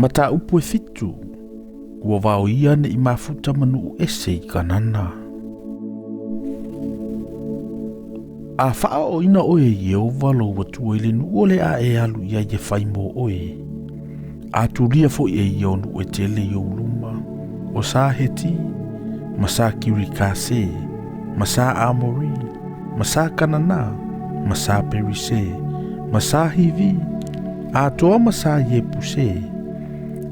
Mataupu e fitu, ua vaoia ne i mafuta ma nuu ese i Kanana. A faaooina oe e Ieova lou Atua i le nuu o le a e alu i ai e fai mo oe, a tulia foi e ia o nuu e tele i ou luma, o sa Heti, ma sa Kirikase, ma sa Amori, ma sa Kanana, ma sa Perise, ma sa Hivi, atoa ma sa Iepuse,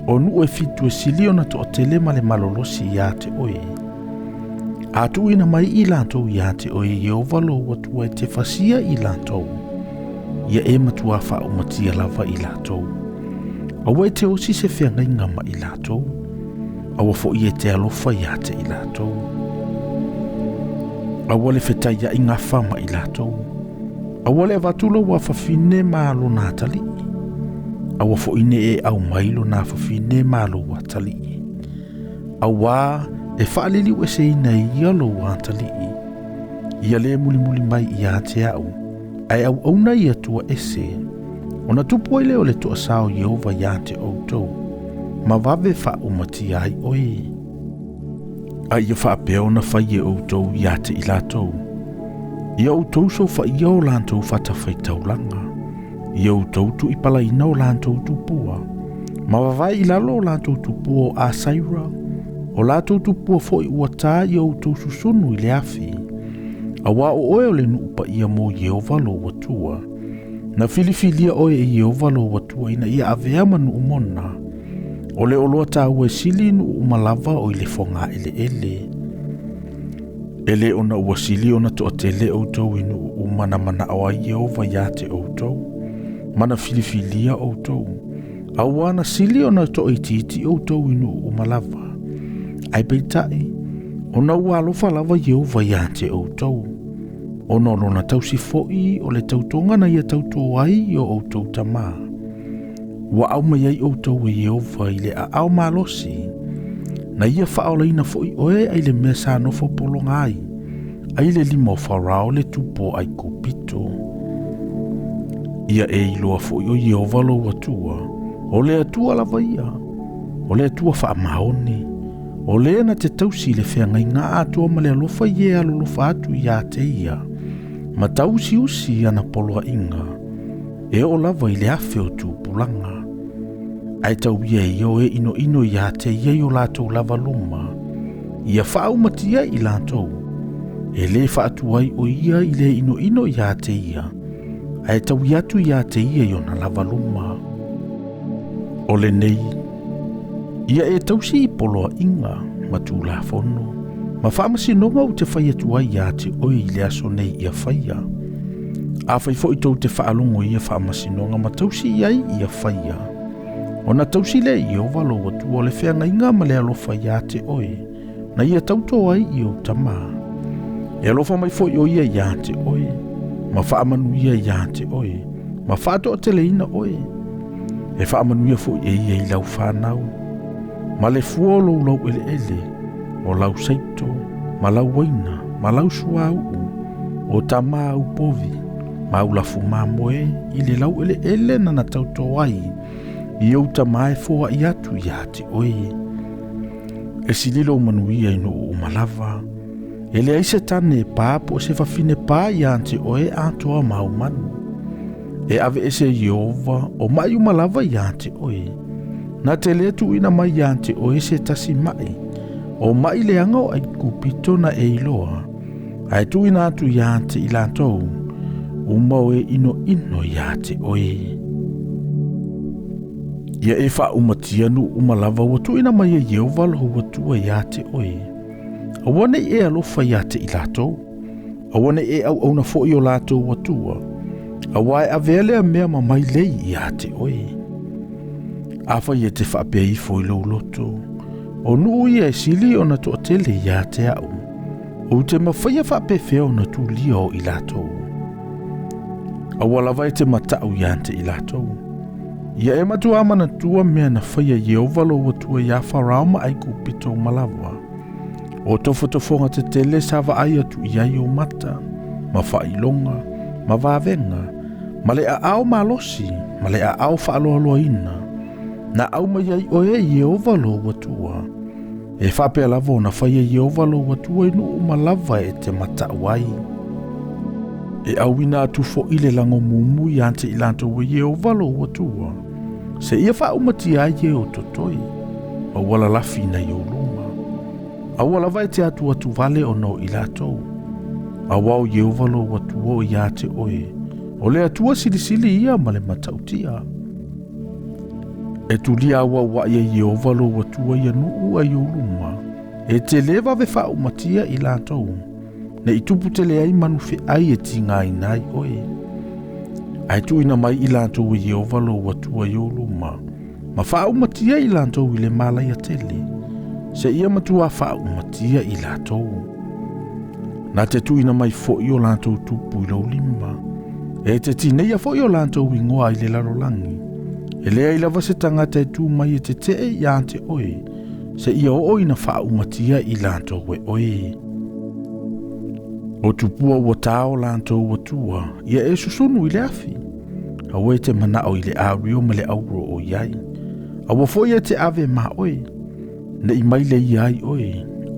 o nuu e fitu e sili ona toatele ma le malolosi ia te oe. A tuuina mai i latou ia te oe e Ieova lou Atua e te fasia i latou, ia e matua faaumatia lava i latou. Aua e te osi se feagaiga ma i latou, aua foi e te alofa ia te i latou. Aua le fetaiai gafa ma i latou, aua le avatu lou afafine ma lona atalii, aua foi ne e aumai lona afafine ma lou atalii. Auā e faaliliueseina e ia lou atalii, ia lē mulimuli mai ia te a'u, ae auauna i Atua ese, ona tupu ai lea o le toasā o Ieova iā te outou, ma vave faaumatia ai oe. A ia faapea ona fai e outou iā te i latou, ia outou sofaia o latou fatafaitaulaga, ia outou tuuipalaina o latou tupua, ma vavae i lalo o latou tupua o Asaira, o latou tupua foi ua tā i outou susunu i le afi. Auā o oe o le nuu paia mo Ieova lou Atua. Na filifilia oe e Ieova lou Atua ina ia avea ma nuu mona. O le oloa taua e sili i nuu uma lava o i le fogaeleele. E lē ona ua sili ona toatele outou i nuu uma na manao ai Ieova ia te outou, ma na filifilia outou, auā na sili ona toaitiiti outou i nuu uma lava. Ae peitai, ona ua alofa lava Ieova ia te outou, ona o lona tausi foi o le tautoga na ia tautō ai i o outou tamā, ua aumai ai outou e Ieova i le aao malosi, na ia faaolaina foi oe ai le mea sa nofo pologa ai, ai le lima o Farao le tupu o Aikupito. Ia e iloa foi o Ieova lou Atua, o le Atua lava ia, o le Atua faamaoni, o le na te tausi i le feagaiga atoa ma le alofa i e alolofa atu ia te ia, ma tauusiusi i ana poloaiga, e oo lava i le afe o tupulaga. Ae tauia e ia o e inoino ia te ia i o latou lava luma, ia faaumatia i latou, e lē faatuai o ia i le inoino ia te ia, ae taui atu ia te ia i ona lava luma. O lenei, ia e tausi i poloaiga ma tulafono, ma faamasinoga ou te fai atu ai ia te oe i le aso nei ia faia. Afai foi tou te faalogo i ia faamasinoga ma tausi i ai ia faia, ona tausi lea e Ieova lou Atua o le feagaiga ma le alofa ia te oe, na ia tautō ai i ou tamā. E alofa mai foi o ia ia te oe, ma faamanuia ia te oe, ma faatoateleina oe. E faamanuia foi e ia i lau fanau, ma le fua o lou laueleele, o lau saito, ma lau uaina, ma lau suauu, o tamā au povi, ma au lafu mamoe i le laueleele na na tautō ai i ou tamā e foai atu ia te oe. E sili lou manuia i nuu uma lava. E leai se tane e pā po o se fafine pā ia te oe atoa ma au manu. E aveese e Ieova o maʻi uma lava ia te oe. Na te lē tuuina mai ia te oe se tasi maʻi, o maʻi leaga o Aikupito na e iloa, ae tuuina atu ia te i latou, uma o e inoino ia te oe. Ia e faaumatia nuu uma lava ua tuuina mai e Ieova lou Atua ia te oe. Aua ne i e alofa ia te i latou, aua ne i e auauna foi o latou Atua, auā e avea lea mea ma mailei ia te oe. Afai e te faapea ifo i lou loto, o nuu ia e sili ona toatele ia te a'u, ou te mafaia faapefea ona tulia o i latou. Aua lava e te mataʻu ia te i latou. Ia e matuā manatua mea na faia e Ieova lou Atua iā Farao ma Aikupito uma lava. O tofotofoga tetele sa vaai atu i ai ou mata, ma faailoga, ma vavega, ma le aao malosi, ma le aao faaloaloaina, Na aumai ai oe e Ieova lou Atua. E faapea lava ona fai e Ieova lou Atua i nuu uma lava e te matau ai. E auina atu foʻi le lago mumu ia te i latou e Ieova lou Atua, seia faaumatia ai e o totoe, ma ua lalafi nai ou luma. Aua lava e te atuatu vale ona o i latou. Auā o Ieova lou Atua o ia te oe, o le Atua silisili ia ma le matautia. E tulia auauaʻi e Ieova lou Atua ia nuu ai ou luma, e te lē vave faaumatia i latou, ne i tupu tele ai manu feai e tigaina ai oe. Ae tuuina mai i latou e Ieova lou Atua i ou luma, ma faaumatia i latou i le malaia tele, seia matuā faaumatia i latou. Na te tuuina mai foʻi o latou tupu i lou lima, e te tineia foʻi o latou igoa i le lalolagi. E leai lava se tagata e tu mai e tetee ia te oe, seia oo ina faaumatia i latou e oe. O tupua ua tā o latou Atua, ia e susunu i le afi. Aua e te manao i le ario ma le auro o i ai. Aua foʻi e te ave ma oe, ne i maile ia ai oe.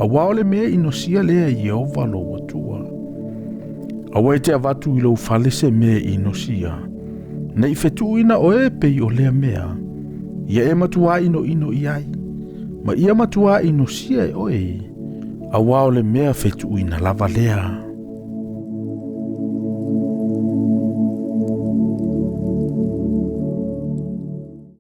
Auā o le mea inosia lea e Ieova lou Atua. Aua e te avatu i lou fale se mea inosia, ne i fetuuina oe pei o lea mea, ia e matuā inoino i ai, ma ia matuā inosia e oe, auā o le mea fetuuina lava lea.